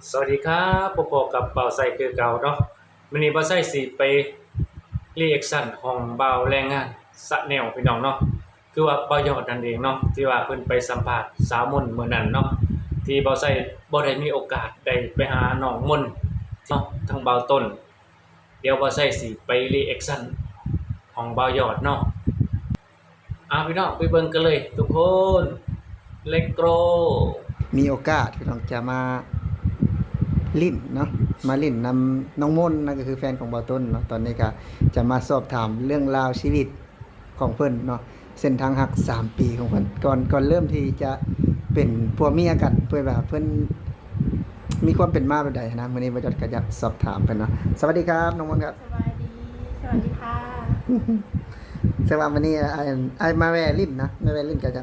ສະຫວັດດີຄັບ ພົບພໍ້ກັບບ່າວໄຊຄືເກົ່າເນາະ. ມື້ນີ້ບ່າວໄຊຊິໄປຣີແອັກຊັນຂອງບ່າວແຮງງານຊາແນວ ພີ່ນ້ອງເນາະ, ຄືວ່າບ່າວຍອດນັ້ນເອງເນາະ ທີ່ວ່າເພິ່ນໄປສຳພາດສາວມົນມື້ນັ້ນເນາະ, ທີ່ບ່າວໄຊບໍ່ໄດ້ມີໂອກາດໄດ້ໄປຫານ້ອງມົນເນາະ ທາງບ່າວຕົ້ນ. ດຽວບ່າວໄຊຊິໄປຣີແອັກຊັນຂອງບ່າວຍອດເນາະ. ເອົາ ພີ່ນ້ອງໄປເບິ່ງກັນເລີຍທຸກຄົນ ເລັດໂກ. ມີໂອກາດ ພີ່ນ້ອງ ຈະມາຫຼິ້ນເນາະ ມາຫຼິ້ນນຳນ້ອງມົນ ນັ້ນກໍຄືແຟນຂອງບ່າວຕົ້ນເນາະ. ຕອນນີ້ກໍຈະມາສອບຖາມເລື່ອງລາວຊີວິດຂອງເພິ່ນເນາະ ເສັ້ນທາງຮັກສາມປີຂອງເພິ່ນ ກ່ອນ ກ່ອນເລີ່ມທີ່ຈະເປັນຜົວເມຍກັນ ເພິ່ນວ່າເພິ່ນ ມີຄວາມເປັນມາແບບໃດຫັ້ນນະ? ມື້ນີ້ບ່າວຍອດກໍຢາກສອບຖາມເພິ່ນເນາະ. ສະຫວັດດີຄັບ ນ້ອງມົນຄັບ. ສະບາຍດີ. ສະຫວັດດີຄ່ະ. ແຕ່ວ່າມື້ນີ້ອ້າຍ ອ້າຍມາແວ່ຫຼິ້ນນະ ມາແວ່ຫຼິ້ນກໍຈະ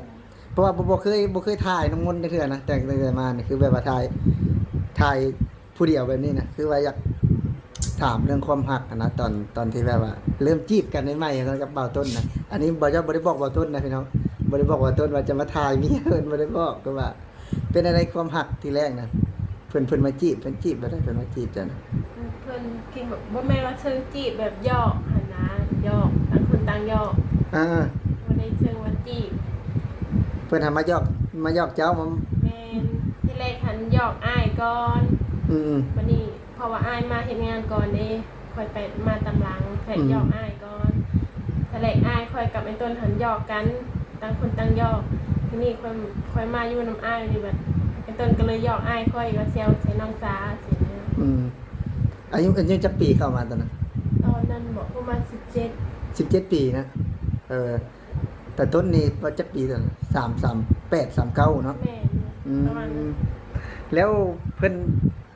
ເພາະວ່າບໍ່ ບໍ່ເຄີຍ ບໍ່ເຄີຍຖ່າຍນ້ອງມົນຈັກເທື່ອນະ ແຕ່ ແຕ່ ແຕ່ມານີ້ ຄືແບບວ່າຖ່າຍ ຖ່າຍຜູ້ດຽວແບບນີ້ນະ ຄືວ່າຢາກຖາມເລື່ອງຄວາມຮັກຫັ້ນນະ ຕອນ ຕອນທີ່ແບບວ່າເລີ່ມຈີບກັນໃໝ່ໆກັບບ່າວຕົ້ນນະ. ອັນນີ້ບ່າວຍອດບໍ່ໄດ້ບອກບ່າວຕົ້ນນະ ພີ່ນ້ອງ ບໍ່ໄດ້ບອກບ່າວຕົ້ນວ່າຈະມາຖ່າຍເມຍ ເພິ່ນບໍ່ໄດ້ບອກ ຄືວ່າ ເປັນແນວໃດຄວາມຮັກທີແລກນະ? ເພິ່ນ ເພິ່ນມາຈີບ ເພິ່ນຈີບແບບໃດ? ເພິ່ນມາຈີບເຈົ້ານະ? ເພິ່ນ ຄືແບບ ບໍ່ແມ່ນວ່າເຊີງຈີບແບບຫຍອກຫັ້ນນະ ຫຍອກ ຕ່າງຄົນຕ່າງຫຍອກ. ເອີ ບໍ່ໄດ້ເຊີງວ່າຈີບ. ເພິ່ນຫາມາຫຍອກ ມາຫຍອກເຈົ້າ. ແມ່ນ ທີແລກຫັ້ນຫຍອກອ້າຍກ່ອນ. ອືມ ບັດນີ້ ເພາະວ່າອ້າຍມາເຮັດງານກ່ອນເດ້ ຂ້ອຍໄປ ມາຕາມຫຼັງ ຂ້ອຍ ອືມ ຫຍອກອ້າຍກ່ອນ. ທີແລກອ້າຍຂ້ອຍກັບໄອ້ຕົ້ນຫັ້ນຫຍອກກັນ ຕ່າງຄົນຕ່າງຫຍອກ. ທີນີ້ຂ້ອຍ ຂ້ອຍມາຢູ່ນຳອ້າຍນີ້ ບັດໄອ້ຕົ້ນກໍເລີຍຫຍອກອ້າຍຂ້ອຍວ່າແຊວໃສ່ນ້ອງສາຊີ້ນະ. ອືມ ອາຍຸ ອາຍຸຈັກປີເຂົ້າມາຕອນນັ້ນ? ຕອນນັ້ນບໍ ປະມານສິບເຈັດ. ສິບເຈັດປີນະ. ເອີ ແຕ່ຕົ້ນນີ້ວ່າຈັກປີຕອນນັ້ນ? ສາມ ສາມແປດ ສາມເກົ້າເນາະ. ແມ່ນ ອືມ ປະມານນັ້ນ. ແລ້ວເພິ່ນ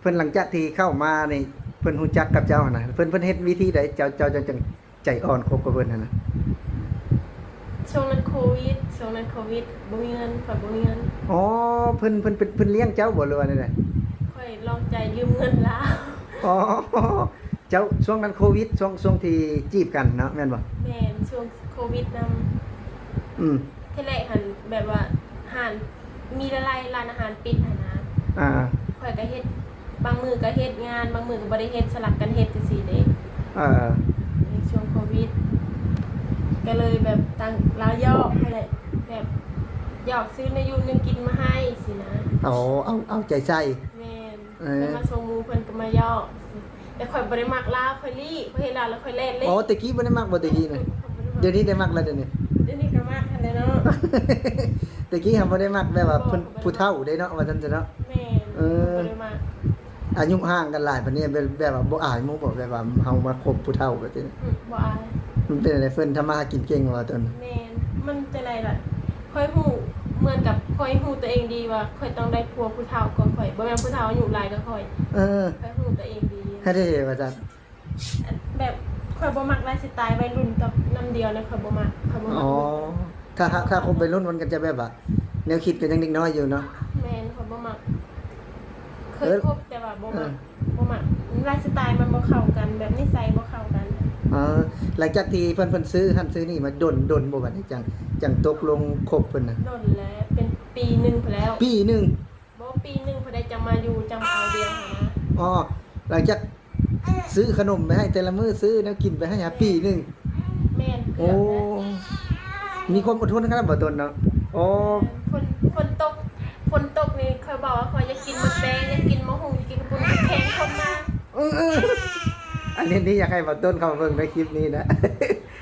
ເພິ່ນ ຫຼັງຈາກທີ່ເຂົ້າມານີ້ ເພິ່ນຮູ້ຈັກກັບເຈົ້າຫັ້ນນະ ເພິ່ນ ເພິ່ນເຮັດວິທີໃດ ເຈົ້າ ເຈົ້າ ເຈົ້າຈຶ່ງໃຈອ່ອນຄົບກັບເພິ່ນຫັ້ນນະ? ຊ່ວງນັ້ນໂຄວິດ ຊ່ວງນັ້ນໂຄວິດ ບໍ່ມີເງິນ ຂ້ອຍບໍ່ມີເງິນ. ອໍ ເພິ່ນ ເພິ່ນ ເພິ່ນ ເພິ່ນລ້ຽງເຈົ້າບໍ ຫຼືວ່າແນວໃດ? ຂ້ອຍລອງໃຈຢືມເງິນລາວ. ອໍ ເຈົ້າ ຊ່ວງນັ້ນໂຄວິດ ຊ່ວງ ຊ່ວງທີ່ຈີບກັນເນາະ ແມ່ນບໍ່? ແມ່ນ ຊ່ວງໂຄວິດນຳ. ອືມ ທີແລກຫັ້ນແບບວ່າຮ້ານ ມີຫຼາຍໆຮ້ານອາຫານປິດຫັ້ນນະ. ອ່າ ຂ້ອຍກໍເຮັດ ບາງມື້ກໍເຮັດງານ ບາງມື້ກໍບໍ່ໄດ້ເຮັດ ສະຫຼັບກັນເຮັດຈັ່ງຊີ້ເດ້. ເອີ ໃນຊ່ວງໂຄວິດ ກໍເລີຍແບບຕັ້ງລາວຫຍອກຫັ້ນແຫຼະ ແບບຫຍອກຊື້ແນວຢູ່ແນວກິນມາໃຫ້ຊີ້ນະ. ເອົາ ເອົາ ເອົາໃຈໃສ່. ແມ່ນ. ເອີ ເພິ່ນມາສົ່ງໝູ່ເພິ່ນກໍມາຫຍອກ. ແຕ່ຂ້ອຍບໍ່ໄດ້ມັກລາວ ຂ້ອຍລີ້ ຂ້ອຍເຫັນລາວແລ້ວຂ້ອຍແລ່ນລີ້. ອໍ ແຕ່ກີ້ບໍ່ໄດ້ມັກບໍ່ ແຕ່ກີ້ນະ? ຂ້ອຍບໍ່ໄດ້ມັກ. ດຽວນີ້ໄດ້ມັກແລ້ວ ດຽວນີ້? ດຽວນີ້ກໍມັກຫັ້ນແຫຼະເນາະ. ແຕ່ກີ້ຫາບໍ່ໄດ້ມັກແບບວ່າ ບໍ່ ຜູ້ ຜູ້ເຖົ້າເດ້ເນາະ ວ່າຊັ້ນຊະເນາະ. ແມ່ນ. ເອີ ບໍ່ໄດ້ມັກ. ອາຍຸຫ່າງກັນຫຼາຍປານນີ້ ແບບ ແບບວ່າບໍ່ອາຍໝູ່ບໍ ແບບວ່າເຮົາມາຄົບຜູ້ເຖົ້າແບບນີ້? ອືມ ບໍ່ອາຍ. ມັນເປັນຈັ່ງໃດ ເພິ່ນທຳມາຫາກິນເກັ່ງບໍ່ ຕອນ? ແມ່ນ. ມັນຈັ່ງໃດລະ ຂ້ອຍຮູ້ ເໝືອນກັບຂ້ອຍຮູ້ຕົວເອງດີວ່າຂ້ອຍຕ້ອງໄດ້ຜົວຜູ້ເຖົ້າກວ່າຂ້ອຍ ບໍ່ແມ່ນຜູ້ເຖົ້າອາຍຸຫຼາຍກວ່າຂ້ອຍ. ເອີ ຂ້ອຍຮູ້ຕົວເອງດີ. ໃຫ້ໄດ້ວ່າຊັ້ນ. ແບບຂ້ອຍບໍ່ມັກໄລຟ໌ສະໄຕລ໌ໄວລຸ້ນ ນຳດຽວນະ ຂ້ອຍບໍ່ມັກ ຂ້ອຍບໍ່ມັກ. ອໍ ຖ້າ ຖ້າຄົບໄວລຸ້ນມັນກໍຈະແບບວ່າ ແນວຄິດກໍຍັງເດັກນ້ອຍຢູ່ເນາະ. ແມ່ນ ຂ້ອຍບໍ່ມັກ. ເຄີຍ ເອີ ຄົບແຕ່ວ່າບໍ່ມັກ ເອີ ບໍ່ມັກ ໄລຟ໌ສະໄຕລ໌ມັນບໍ່ເຂົ້າກັນ ແບບນິໄສບໍ່ເຂົ້າກັນ. ອໍ ຫຼັງຈາກທີ່ເພິ່ນ ເພິ່ນຊື້ຫັ້ນຊື້ນີ້ມາດົນ ດົນບໍ່ ບັດນີ້ຈັ່ງ ຈັ່ງຕົກລົງຄົບເພິ່ນນະ? ດົນແລ້ວ ເປັນປີໜຶ່ງພຸ້ນແລ້ວ. ປີໜຶ່ງ? ບໍ່ ປີໜຶ່ງພຸ້ນໄດ໋ ຈັ່ງມາຢູ່ ຈັ່ງມາເອົາດຽວຫັ້ນນະ. ອໍ ຫຼັງຈາກຊື້ຂະໜົມໄປໃຫ້ແຕ່ລະມື້ ຊື້ແນວກິນໄປໃຫ້ຫາ ແມ່ນ ປີໜຶ່ງ. ແມ່ນ. ໂອ້ ເກືອບແລ້ວ ມີຄວາມອົດທົນຂະໜາດບໍ່ຕົນເນາະ. ໂອ້ ແມ່ນ. ຝົນ ຝົນຕົກ ຝົນຕົກນີ້ ຂ້ອຍບອກວ່າຂ້ອຍຢາກກິນໝົດແດງ ຢາກກິນໝາກຫຸ່ງ ຢາກກິນເຂົ້າປຸ້ນ ແຂ່ງຝົນມາ. ເອີ ເອີ ອັນນີ້ ນີ້ຢາກໃຫ້ບໍ່ຕົນເຂົ້າເບິ່ງໃນຄລິບນີ້ນະ.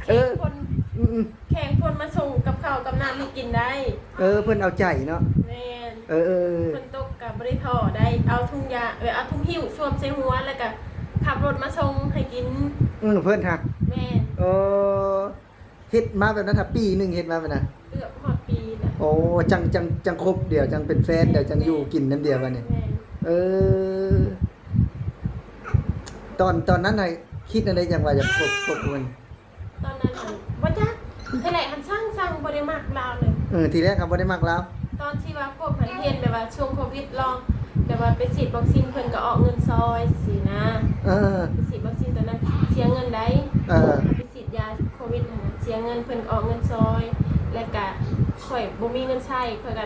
ເອີ ແຂ່ງຝົນ ອືມໆ ແຂ່ງຝົນມາສົ່ງກັບເຂົ້າກັບນ້ຳໃຫ້ກິນໄດ້. ເອີ ເພິ່ນເອົາໃຈເນາະ. ແມ່ນ. ເອີ ເອີ ເອີ ຝົນຕົກກໍບໍ່ໄດ້ທໍ້ໄດ໋ ເອົາຖົງຢາ ເອີ ເອົາຖົງຫິ້ວສວມໃສ່ຫົວ ແລ້ວກໍຂັບລົດມາສົ່ງໃຫ້ກິນ. ອືມ ເພິ່ນຫາ ແມ່ນ. ໂອ້ ເຮັດມາແບບນັ້ນຫາປີໜຶ່ງ ເຮັດມາແບບນັ້ນ. ເກືອບຮອດປີແລ້ວ. ໂອ້ ຈັ່ງ ຈັ່ງ ຈັ່ງຄົບດຽວ ຈັ່ງເປັນແຟນດຽວ ຈັ່ງຢູ່ກິນນຳດຽວບັດນີ້. ແມ່ນ. ເອີ ຕອນ ຕອນນັ້ນນະ ຄິດແນວໃດຈັ່ງວ່າຢາກຄົບ ຄົບເພິ່ນ? ຕອນນັ້ນຫັ້ນ ບໍ່ຈັກ ທີແລກຫັ້ນຊັງໆ ບໍ່ໄດ້ມັກລາວເລີຍ. ເອີ ທີແລກຫັ້ນບໍ່ໄດ້ມັກລາວ. ຕອນທີ່ວ່າພວກຫັ້ນເຫັນແບບວ່າຊ່ວງໂຄວິດລອງ ແບບວ່າໄປສີດວັກຊີນ ເພິ່ນກໍອອກເງິນຊ່ອຍຊີ້ນະ. ເອີ ໄປສີດວັກຊີນຕອນນັ້ນເສຍເງິນໄດ໋. ເອີ ໄປສີດຢາໂຄວິດຫັ້ນນະ ເສຍເງິນ ເພິ່ນກໍອອກເງິນຊ່ອຍ ແລ້ວກະຂ້ອຍບໍ່ມີເງິນໃຊ້ ຂ້ອຍກໍ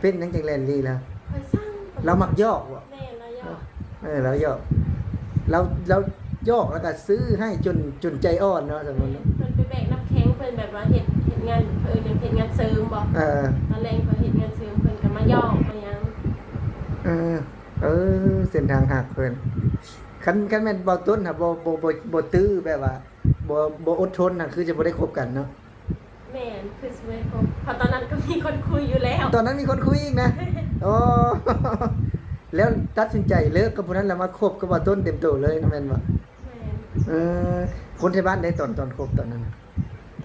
ເປັນຫຍັງຈັ່ງແລ່ນໜີລະ? ຂ້ອຍສັ່ງ ລາວມັກຢອກບໍ່? ແມ່ນ ລາວຢອກ. ເອີ ລາວຢອກ ລາວ ລາວຢອກແລ້ວກໍຊື້ໃຫ້ຈົນ ຈົນໃຈອ່ອນເນາະ ສົມມຸດເນາະ. ແມ່ນ ເພິ່ນໄປແບກນ້ຳແຂງ ເພິ່ນແບບວ່າເຮັດ ເຮັດງານ ເພິ່ນເຮັດງານເສີມບໍ່? ເອີ ຕອນແລງເພິ່ນເຮັດງານເສີມ ເພິ່ນກໍມາຢອກມາຫຍັງ. ເອີ ເອີ ເສັ້ນທາງຮັກເພິ່ນ. ຄັນ ຄັນແມ່ນເບົາຕົ້ນຫາ ບໍ່ ບໍ່ ບໍ່ ບໍ່ຕື້ ແບບວ່າ ບໍ່ ບໍ່ອົດທົນນະ ຄືຈະບໍ່ໄດ້ຄົບກັນເນາະ. ແມ່ນ ຄືຊິບໍ່ໄດ້ຄົບ ເພາະຕອນນັ້ນກໍມີຄົນຄຸຍຢູ່ແລ້ວ. ຕອນນັ້ນມີຄົນຄຸຍອີກນະ? ໂອ້ ແລ້ວຕັດສິນໃຈເລີກກັບຜູ້ນັ້ນ ແລ້ວມາຄົບກັບເບົາຕົ້ນເຕັມໂຕເລີຍ ແມ່ນບໍ່? ແມ່ນ. ເອີ ຄົນໄທບ້ານໃດ ຕອນ ຕອນຄົບຕອນນັ້ນນະ?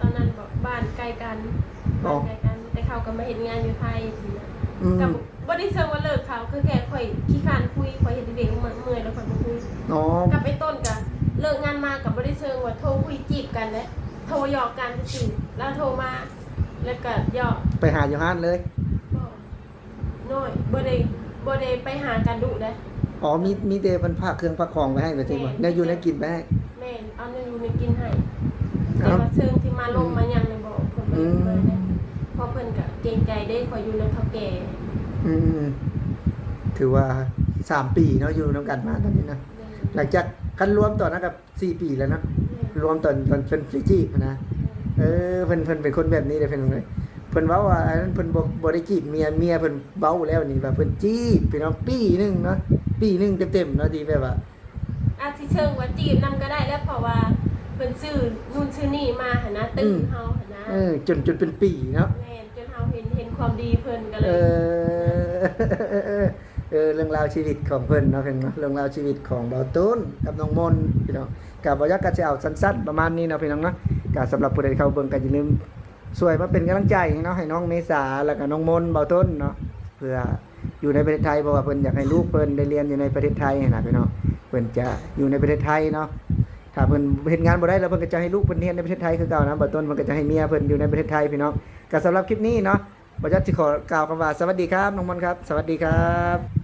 ຕອນນັ້ນບໍ? ບ້ານໃກ້ກັນ. ອໍ ບ້ານໃກ້ກັນ ແຕ່ເຂົາກໍມາເຮັດງານຢູ່ໄທຊີ້ນະ. ອືມ ກໍບໍ່ໄດ້ເຊີງວ່າເລີກເຂົາ ຄືແຄ່ຂ້ອຍຂີ້ຄ້ານຄຸຍ ຂ້ອຍເຮັດວຽກເມື່ອຍ ເມື່ອຍແລ້ວຂ້ອຍບໍ່ຄຸຍ. ອໍ ກັບໄອ້ຕົ້ນກໍເລີກງານມາກໍບໍ່ໄດ້ເຊີງວ່າໂທຄຸຍຈີບກັນເດ້ ໂທຢອກກັນຊື່ໆ ລາວໂທມາ ແລ້ວກໍຢອກ ໄປຫາຢູ່ຮ້ານເລີຍ? ບໍ່ ໜ້ອຍ ບໍ່ໄດ້ ບໍ່ໄດ້ໄປຫາກັນດຸເດ້. ອໍ ມີ ມີແຕ່ເພິ່ນຝາກເຄື່ອງຝາກຂອງໄວ້ໃຫ້ ແບບນີ້ບໍ່? ແມ່ນ ແນວຢູ່ແນວກິນໄປໃຫ້? ແມ່ນ ເອົາແນວຢູ່ແນວກິນໃຫ້. ເອົ້າ ແຕ່ວ່າເຊີງທີ່ມາລົມ ອືມ ມາຫຍັງນີ້ບໍ່ ເພິ່ນບໍ່ ອືມ ໄດ້ມາເດ້ ເພາະເພິ່ນກໍເກງໃຈເດ້ ຂ້ອຍຢູ່ນຳເຖົ້າແກ່. ອືມ ຖືວ່າສາມປີເນາະ ຢູ່ນຳກັນມາຕອນນີ້ນະ. ແມ່ນ ຫຼັງຈາກ ຄັນລວມຕອນນັ້ນກໍ ສີ່ປີແລ້ວເນາະ. ແມ່ນ ລວມຕອນ ຕອນເພິ່ນໄປຈີບຫັ້ນນະ. ແມ່ນ ເອີ ເພິ່ນ ເພິ່ນເປັນຄົນແບບນີ້ເດ້ພີ່ນ້ອງເອີຍ. ເພິ່ນເວົ້າວ່າ ອັນນັ້ນເພິ່ນບໍ່ ບໍ່ໄດ້ຈີບເມຍ ເມຍເພິ່ນເວົ້າແລ້ວນີ້ວ່າເພິ່ນຈີບພີ່ນ້ອງ ປີໜຶ່ງເນາະ ປີໜຶ່ງເຕັມໆເນາະ ທີ່ແບບວ່າ ອາດຊິເຊີງວ່າຈີບນຳກໍໄດ້ແຫຼະ ເພາະວ່າເພິ່ນຊື້ນູ້ນຊື້ນີ້ມາຫັ້ນນະ ຕື່ມ ອືມ ເຮົາຫັ້ນນະ. ເອີ ຈົນ ຈົນເປັນປີເນາະ. ແມ່ນ ຈົນເຮົາເຫັນ ເຫັນຄວາມດີເພິ່ນກໍເລີຍ ເອີ ເອີ ເອີ ເອີ ເອີ ເລື່ອງລາວຊີວິດຂອງເພິ່ນເນາະ ເພິ່ນເນາະ ເລື່ອງລາວຊີວິດຂອງບ່າວຕູນກັບນ້ອງມົນພີ່ນ້ອງ. ກະບໍ່ຢາກ ກະຊິເອົາສັ້ນໆປະມານນີ້ເນາະພີ່ນ້ອງເນາະ. ກະສຳລັບຜູ້ໃດເຂົ້າເບິ່ງ ກະຢ່າລືມຊ່ວຍມາເປັນກຳລັງໃຈເນາະ ໃຫ້ນ້ອງເມສາ ແລ້ວກະນ້ອງມົນ ບ່າວຕູນເນາະ ເພື່ອຢູ່ໃນປະເທດໄທ ເພາະວ່າເພິ່ນຢາກໃຫ້ລູກເພິ່ນໄດ້ຮຽນຢູ່ໃນປະເທດໄທຫັ້ນນະພີ່ນ້ອງ. ເພິ່ນຈະຢູ່ໃນປະເທດໄທເນາະ ຖ້າເພິ່ນເຮັດງານບໍ່ໄດ້ແລ້ວ ເພິ່ນກໍຈະໃຫ້ລູກເພິ່ນຮຽນໃນປະເທດໄທຄືເກົ່ານະ ບ່າວຕູນ. ເພິ່ນກໍຈະໃຫ້ເມຍເພິ່ນຢູ່ໃນປະເທດໄທພີ່ນ້ອງ. ກະສຳລັບຄລິບນີ້ເນາະ ບ່າວຈັດຊິຂໍກ່າວຄຳວ່າ ສະຫວັດດີຄັບ ນ້ອງມົນຄັບ ສະຫວັດດີຄັບ.